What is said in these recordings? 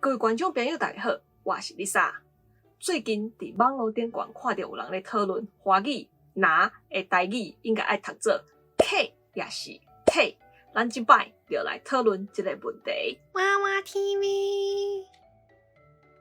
各位觀眾朋友，大家好，我是 Lisa。最近佇網路頂懸看著有人咧討論華語拿的台語應該愛讀做 K 抑是提，咱這擺就來討論這個問題。娃娃 TV，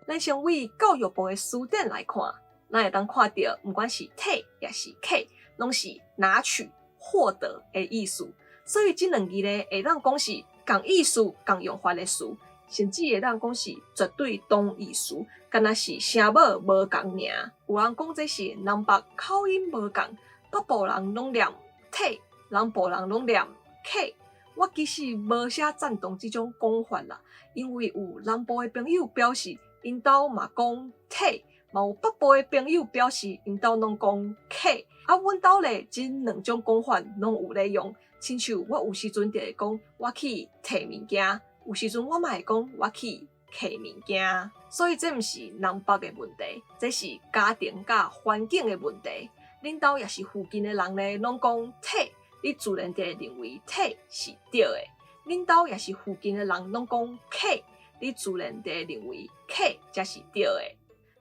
咱先為教育部的辭典來看，咱會當看著，毋管是提抑是 K，攏是拿取、獲得的意思。所以這兩字咧，會當講是仝意思、仝用法的詞，甚至會當講是絕對同義詞，敢若是聲母無仝爾。有人講這是南北口音無仝，北部人攏念提，南部人攏念 K。我其實無啥贊同這種講法啦，因為有南部的朋友表示，𪜶兜嘛講提，嘛有北部的朋友表示，𪜶兜攏講 K。啊，阮兜咧，這兩種講法攏有咧用。親像我有時陣就會講我去提物件，有時陣我嘛會講我去提物件。所以這毋是南北的問題，這是家庭佮環境的問題。恁兜抑是附近的人咧，攏講提，你自然就會認為提是對的。恁兜抑是附近的人攏講 K，你自然就會認為 K 才是對的。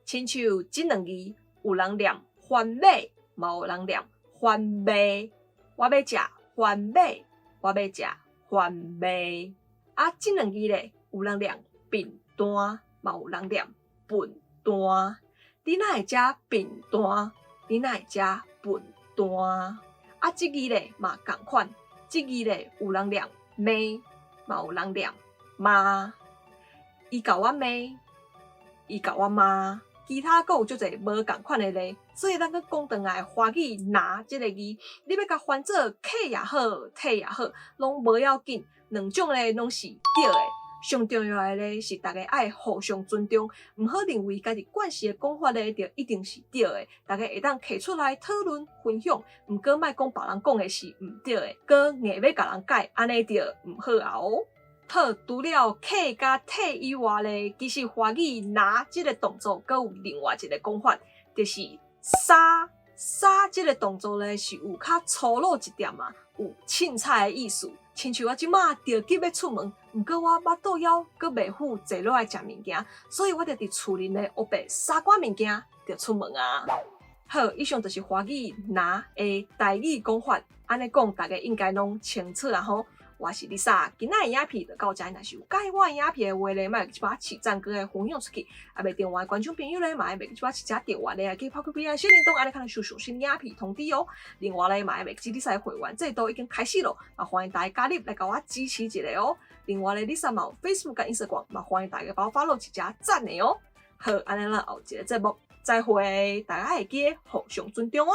親像這兩字，有人念番麥，嘛有人念番麥。我欲食番麥，我欲食番麥。啊，這兩字咧，有人念便當，嘛有人念糞單。你哪會食便當？你哪會食糞單？啊，這字咧嘛仝款，這字咧有人念罵，嘛有人念媽。伊共我罵，伊共我罵。其他閣有足濟無仝款的例，所以咱閣講轉來華語拿這個字，你欲共翻做 K 也好，提也好，攏無要緊，兩種咧攏是對的。上重要的咧是逐家愛互相尊重，毋好認為家己慣勢的講法咧就一定是對的。逐家會當提出來討論分享，毋過莫講別人講的是毋對的，閣硬欲共人改，按呢就毋好啊哦。好，除了 K 佮提以外咧，其實華語拿這個動作，閣有另外一個講法，就是捎。捎這個動作咧是有較粗魯一點啊，有凊彩的意思。親像我這馬著急欲出門，毋過我腹肚枵，閣袂赴坐落來食物件，所以我就佇厝裡咧烏白捎寡物件就出門啊。好，以上就是華語拿的台語講法，按呢講大家應該攏清楚啊吼。我是 Lisa，今仔的影片就到遮，若是有佮意我的影片的話咧，莫會記把起讚閣分享出去。啊，未訂閱的觀眾朋友咧，嘛會袂記把起加訂閱咧，去拍開邊仔小鈴鐺，按呢較會收到新影片通知哦。另外咧，嘛會袂記 Lisa 的會員制度已經開始咯，嘛歡迎大家加入來共我支持一下哦。另外咧，Lisa 嘛有 Facebook 佮 Instagram，嘛歡迎大家幫我 follow 一加讚的哦。好，按呢咱後一个節目再會，大家會記得互相尊重哦。